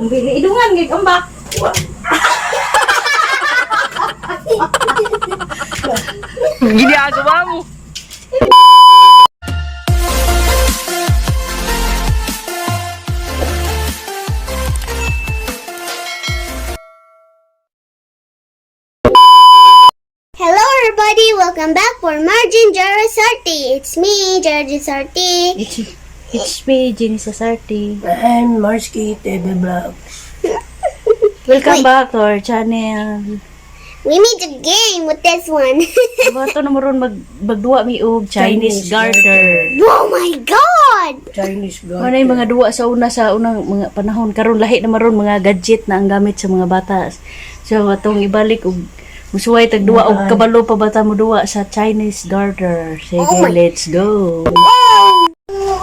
Bili idungan gid ambak. Ginagawa mo. Hello everybody, welcome back for Margin Jara Sarti. It's me, Jara Sarti. It's me, Jenny Sasarti. I'm Marski TV Vlogs. Welcome back to our channel. We made a game with this one. Bato na mo ron magduwa mi og Chinese Chinese garter. Oh my God! Chinese Mao na yung mga duwa sa una sa unang mga panahon karon lahi na maron mga gadget na ang gamit sa mga bata. So atong ibalik og musuway tag duwa og kabalo pa bata mo duwa sa Chinese garter. Sige, Oh my- let's go.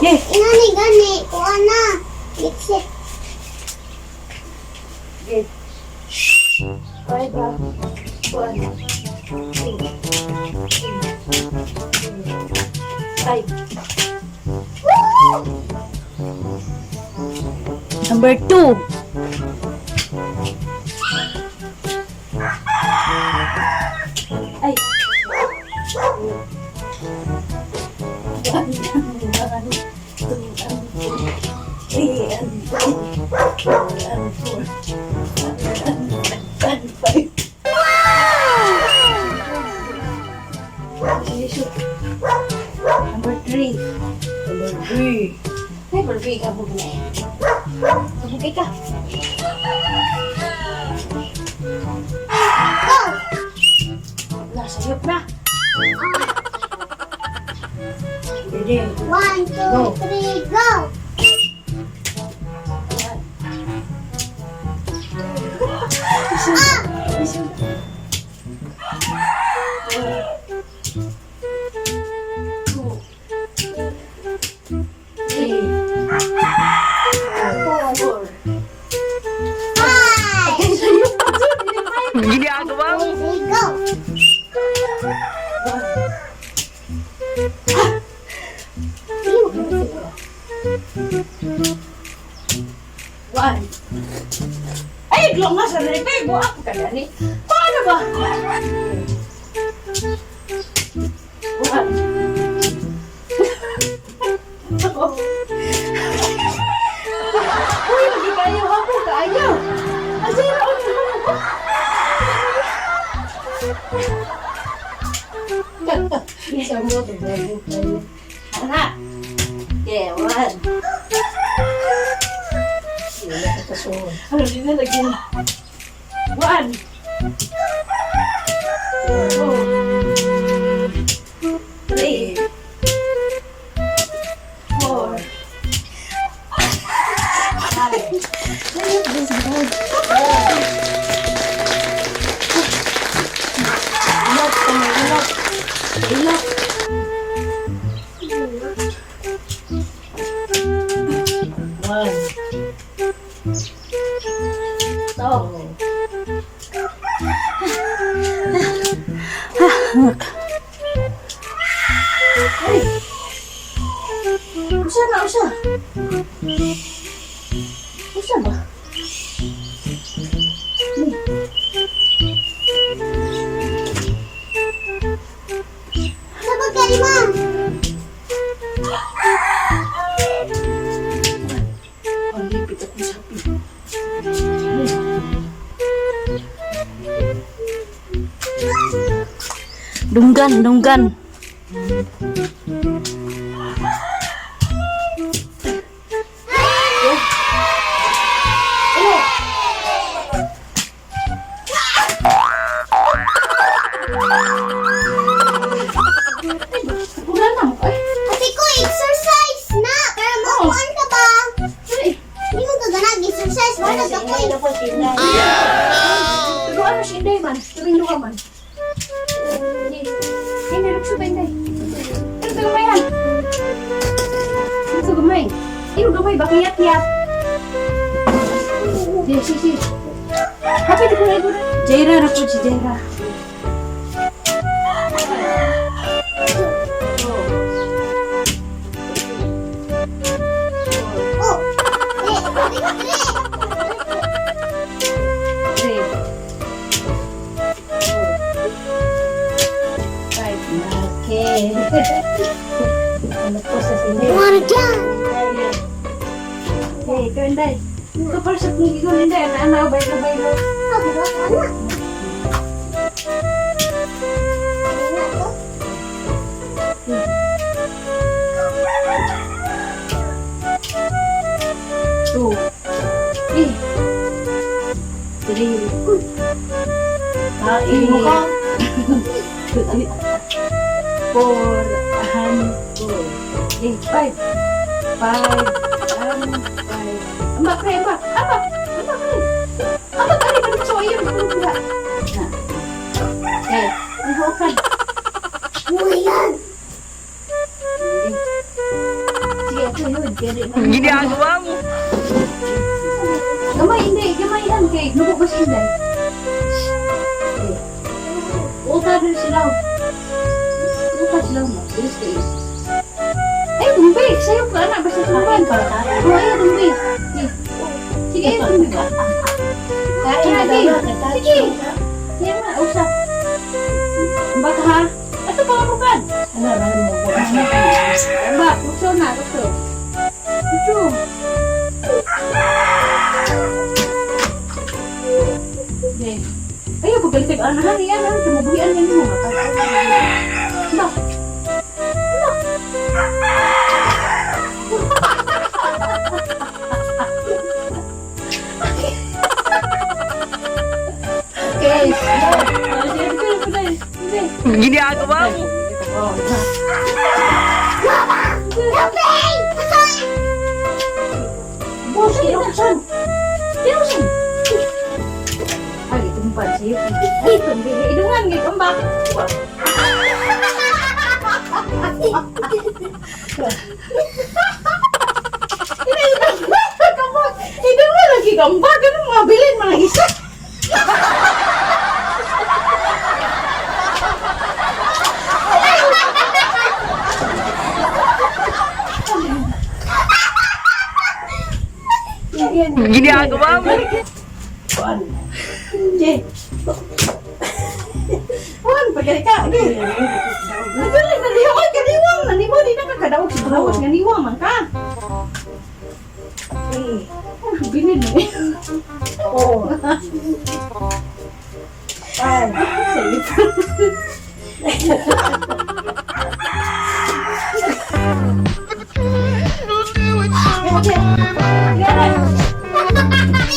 Yeah. Gani, gani, kuha na. Mix it. Five, one, two, three, five. Number 2. Ay. One, one, two, and four, three, and four, and four, and five. Number 3. Number 3. Ay, Barbie ka mo na. Bugay ka. Go! Wala, sayop na. Ready? One, two, Go. three, go! Two. Three. Four, Four. five! Ginagawa mo. Three, go! One. Ay, glong nga sa rebe. Buak ka gani. Paano ba? One. Uy, lagi kayo. Hapon kaayo. Asira, uy, mo. Sa mo, bago kayo. Anak. Yeah, one. Wala ka kasunod. Ano din na lagi? One. Two. Three. Four. Five. Ilok, ilok. Ilok. One. Two. Ay! Usa na, usa. Usa ba? Sabag ka lima! Ang lipit akong sapi. Dunggan, dunggan. Wala na mo ay. Ate ko, exercise na! Para makuhaan ka ba? Ay, Hindi mo ka ganag exercise. Wala ka ko eh. Turuan mo si Inday man. Turing duha man. Hindi. Hindi, lukso ba Inday? Pero ito gamay han. Ito gamay. Iyo gamay, baka yat-yat. Sige, sige, sige. Happy ko na ito. Jaira na po si Jaira. Oh! Three, three, three! Inday. Kapal sa kong gigon, Inday. Ana, ana, baylo, baylo. Oh, pero ana. Ano na to? Two. Eh. Three. Kain mo ka. Four and four. Eh, five. Five and five. Ambak, pre, ambak. Ambak! Ambak, pre. Ambak, ari, balik sa iyo. Balik sa Na. Eh, ang hukan. Oh my God! Eh. Sige, ito yun. Kaya na. Ginagawa mo. Gamay, hindi. Gamay lang. Kay, nubo ba si Inday? Eh. Uta din sila. Uta sila mo. Bilis kayo. Ay, tumbi. Sa'yo ka na. Basta tumban. Oh, ayaw, tumbi. Sige. Sige, ayaw, tumbi ba? Kain na Sige. daw. Nagtacho Sige. ka. Sige na, usap. Baka ha? Ito pa ako kan. Ano, ano mo ko? Ba, gusto na, gusto. Gusto. Okay. Ayaw, pagalitig. Anahan, yan, han. Tumubuhian yan mo. Ba? Okay. Ah, sige, sige, sige. Sige. Ginagawa mo. Oh, diba? Okay! Boss, kinuksan. Kinuksan. Ay, tumpan siya. Ay, tumbi. Idungan, gay, kambak. Kambak. Idungan lagi kambak. Ano mga bilin, mga isa. Ginagawa mo. Kuan. Jay. Juan, pagkali ka. Gay. Nagdali na liyo. Ay, kaniwang. Nanimo, di na kakadaog sa gawas. Nganiwang man ka. Three. Ay, bilin mo. Four. Five.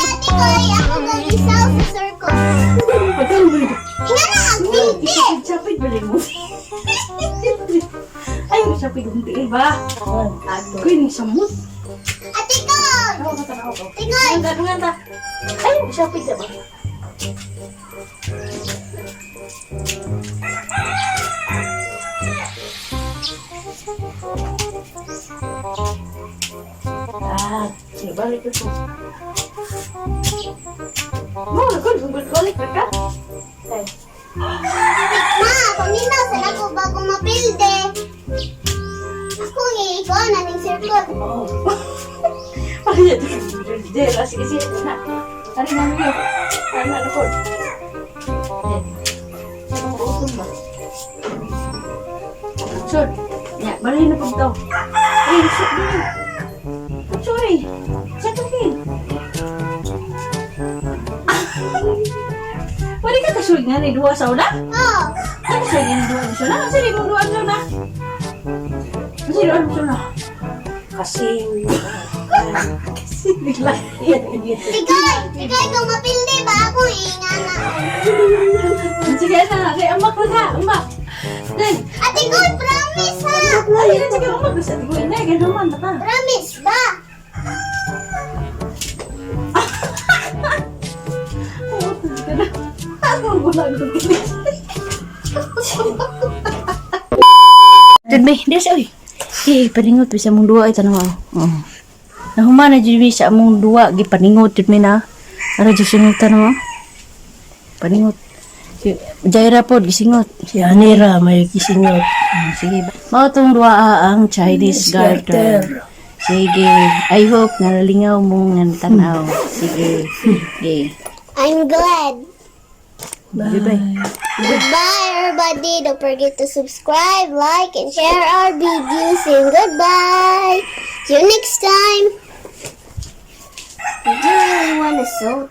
Ate Koy, ako mag-isaw sa circle. Inga na, ang pildi! Sapit ba rin mo? Ay, sapit kong tiil ba? One. Agoy ni samot. Ate Koy! Ako ka tanaw ko. Ate Koy! Nganta, nganta. Ay, sapit na ba? Ah, balik ko. Mo, balik ka. Ay. Ma, paminaw sa nako bago mapilde. Ako nga ikaw na ning circle. Oh. Ay, ah, sige, sige, na. Ano na niyo? Ano na po? Utom ba? Sure. Ya, balik na po ito. Ay, sure. Dili. Sorry. Sa okay. Pwede ka kasuig nga ni duwa sa una? Oh, Ano sa nga ni duwa sa una? Ano sa mong duwa sa una? Ano sa duwa sa una? Kasing. Kasi nila. Ate Koy! Ate Koy, kung mapilde ba ako inga na. Sige na, kay amak na ka, amak. Then, Ate Koy, promise ha! ay, sige, amak sa tigo ina, ganun man ta. Promise ba? Oo, ka na. Ano wala ko gini. Jud may, des oy. Eh, paningot bisa mong duwa ay tanaw. Oo. Nahuma na jud mi sa among duwa gipaningot jud mi na. Ara jud singot tanaw. Paningot. Si Jaira pod gisingot. Si Anira may kisingot. Sige. Mao tong duwa ah, ang Chinese garter. Sige. I hope nalingaw mo nga tanaw. Sige. Sige. I'm glad. Goodbye. Goodbye, everybody. Don't forget to subscribe, like, and share our videos. And goodbye. See you next time. wanna so.